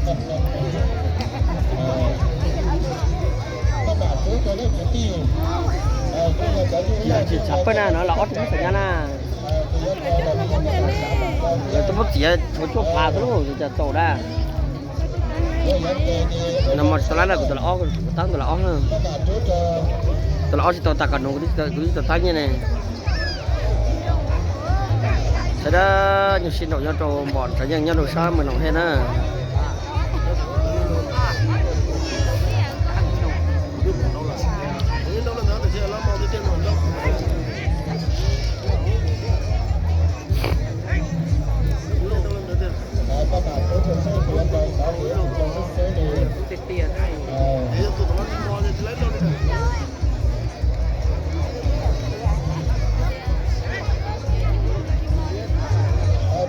Yog tsis txhav pawg na no los ob tug xeem nyab na. Lawv tuaj muab txiav tshuav cuaj phav xwb lauj, cas txaus dab. No mas tsis tau lab na, kuv tus los ob, kuv tab tus los ob na. Tus los ob tsis tau tas kom no, kuv twb tsis tau tab nyiaj ne. Sawv daws nyuag sib nraum nyob rau npom tsav yeej nyob rau sab Mws Loos Hej na.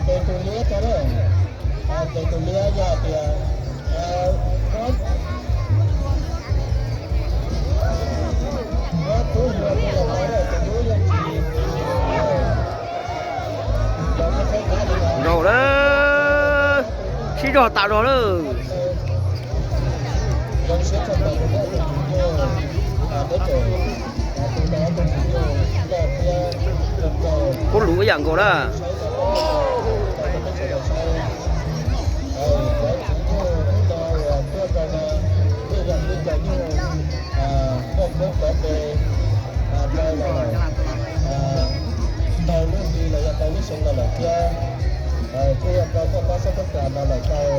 Tes tus liab tso na, tes tus liab yog tias, nraum lawm, sib zog tas zog lawm. Kub lus ib yam nkaus na. Tau lub hli los yog tau lub xyoo no lawm thiab. Kuj yog tau koj pab sab toob kas no lawm tau,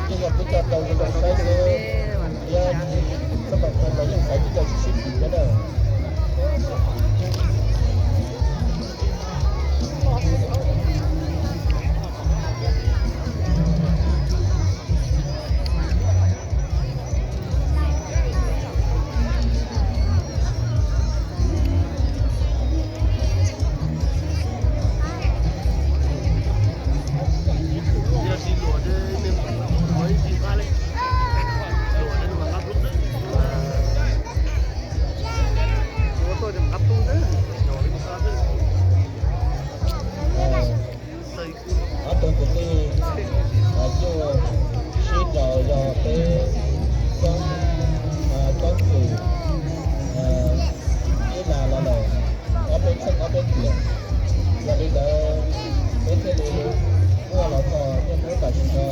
yeej yog twb coj tau zoo zoo saib xwb, thiab txoj pam khau no yeej xaiv twb coj tsis sib tim thiab na. Ob tug kwv tij, Nyuj sib nraus yog peb Koob, Koob Xwm ib las los lawm ob peb txheej ob peb tiam. Yog li ntawd peb thiaj li muaj los txog niaj hnub tam sim no.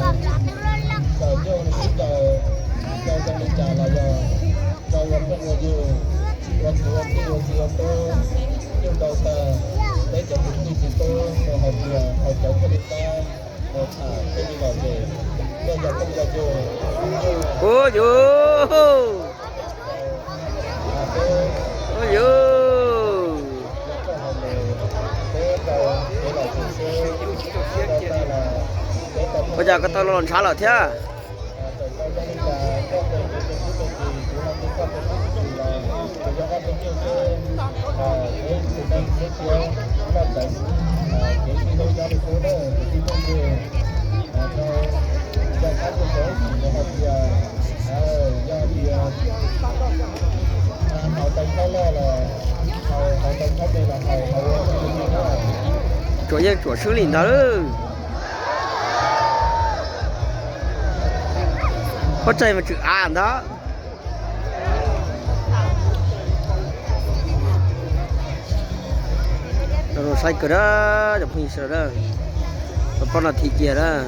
Txawm Nyuj sib nraus rau zoo li cas los yog rau ua phooj ua ywg, ua kwv ua tij ua txiv ua tub, Nyuj nraus tag, peb cov kwv tij txiv tub mus haus tias haus cawv thiaj li qab, mus tham thiaj li lom zem, yog yog phooj yog ywg. Ua yug, ua yug, ua cas koj tau los ntshav lawm thiab? Tsuam yeej tsuam swb li ntawd. Pob tsaig mas tswm av ntag. Saib kawg dab cov phooj ywg sawv daws, tau poj no thim kiag dab.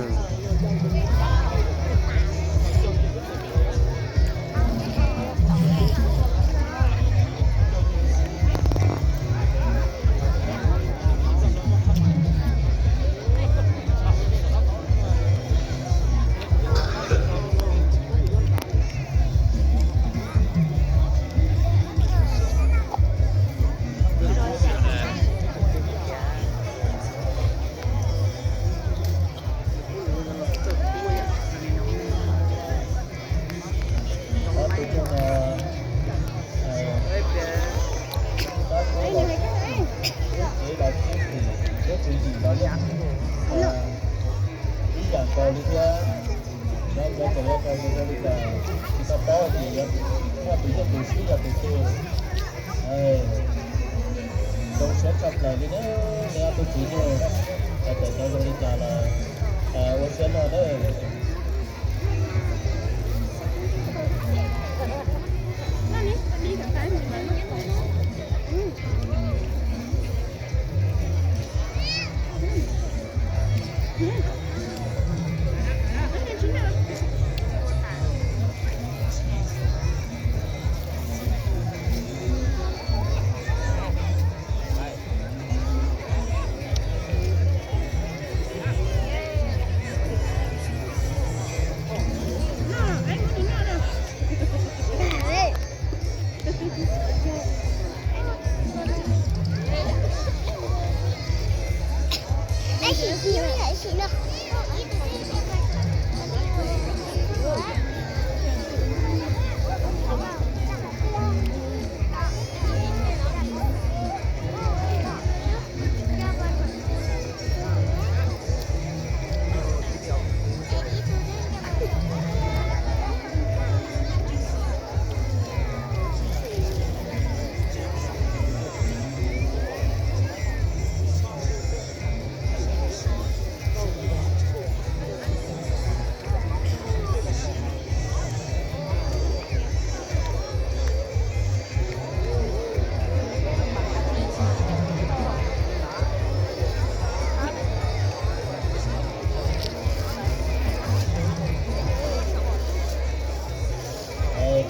Ib yam nkaus li thiab, cov cov tseem yuav tau mus zoo li cas, tsis tau paub tias yuav muaj tus yeej tus swb yog tus twg. Zoo siab tshaj plaws li na, nej ob tug kwv tij, txawm tau zoo li cas los ua siab noj na.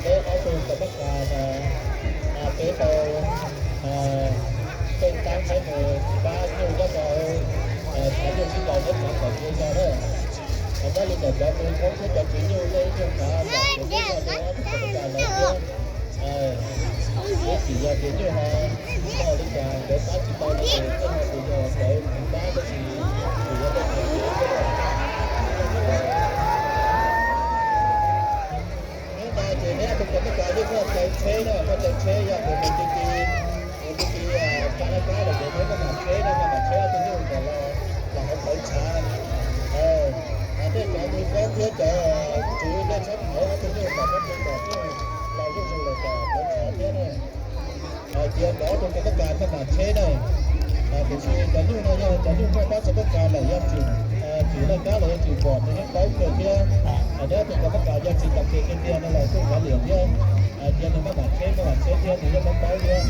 Peb ob tug kom pab kas no, peb tau tej taab qhaib mus pab nyuj nyob rau, pab nyuj sib ncaus nyob rau tom ntug zos na. Nyob li ntawm cov tus Hmoob thiab cov tswv nyuj, nej ib nyuag kav zam kev peb zog rau ob tug kom pab kas lawm thiab. Ib txwm yog tias nyuj ho tau li cas nkawd pab tsis tau no ces tej ho tus yog nkawd pab, tab sis tsuas yog tej tus Hnub no ces neb ob tug kom pab kas yeej muaj chaw tsheb na, muaj chaw tsheb yog tias mus ti ti, mus ti ti Pab Lab Kab lawm ces neb maj mam tsheb na, maj mam tsheb ob tug nyuj ntawd los hauv plawv tshav. Hos nej cov mus koob thiab cov tswv nej tshawb hauv ob tug nyuj kom pab kas kom nyuj los zuj zus lawm tom plawv tshav thiab na. Cia kom ob tug kom pab kas maj mam tsheb na. Tiam sis cov nyuj no yog cov nyuj muaj pab txog pab kas lawm, yog tsim, tsim Laj Kab los yog tsim pom nws yeej paub kawg thiab. Neb ob tug kom pab kas yog tsis tau kev kiag tiag no los kuj kav liam thiab. Cia nws maj mam tsheb, maj mam tsheb thiab nws yeej paub paub thiab.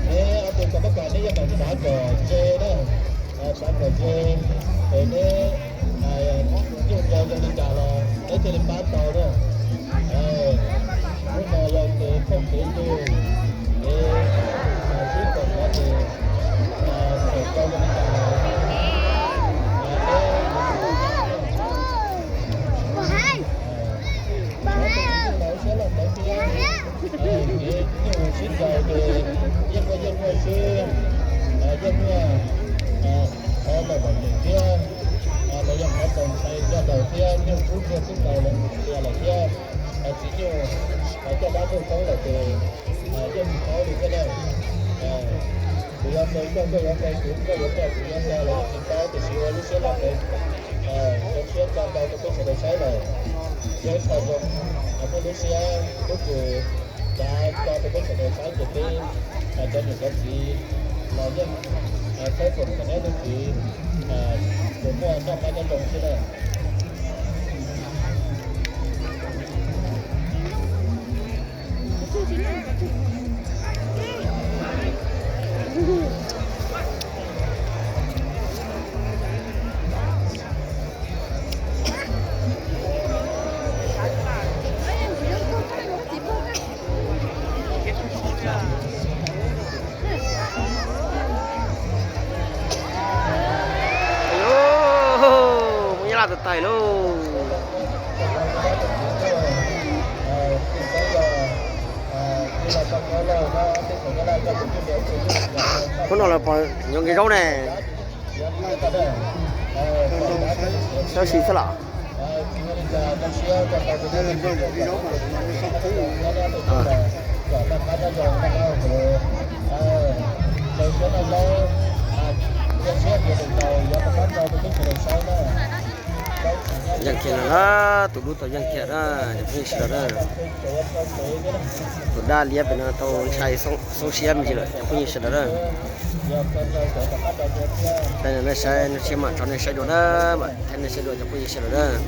Neb ob tug kom pab kas neb yeej meem xav kom ze na, xav kom ze, es neb nyuj ncaus zoo li cas los neb thiaj li pab tau na. Hnub no yog kev phooj kev ywg, kev sib koom no ces txawm zoo li cas los neb siab loj ntawd thiab. Kev nyuj sib ncaus ces yeej muaj yeej muaj xwb, yeej muaj qhov txaus pom kev thiab, los yog qhov txaus ntshai zog daus thiab, nyuj kub ntsuag xwb nkaus lawm tiag lawm thiab. Txiv nyuj coj dab tuaj koob lawm ces yeej tsis paub li thiab na. Kuv yuav qe koj, koj yuav qe kuv, koj yuav tso kuv, yuav tso los yeej tsis paub, tiam sis ua lub siab loj pem, zoo siab tso tau rau peb sawv daws saib lawm. Yog ib qho zoo, muaj lub siab lub kws cav tso rau peb sawv daws saib ces peb cov niam cov txiv los yeej txhawb foom kom neb tus txiv puas muaj noj qab nyob zoo xwb na. Mus nyob laj tus tais lauj. Hnub no los pom yuav nqi zaub ne. Tab sis xwb los. Yeej kiag no na, tus dub tau yeej kiag na, cov phooj ywg sawv daws na. Tus dab liab pem no tau ntshai xoob siab me ntsis lawm cov phooj ywg sawv daws na. Thaij nej saib, nej saib mam tso nej saib dua na, thaij nej saib dua cov phooj ywg sawv daws na.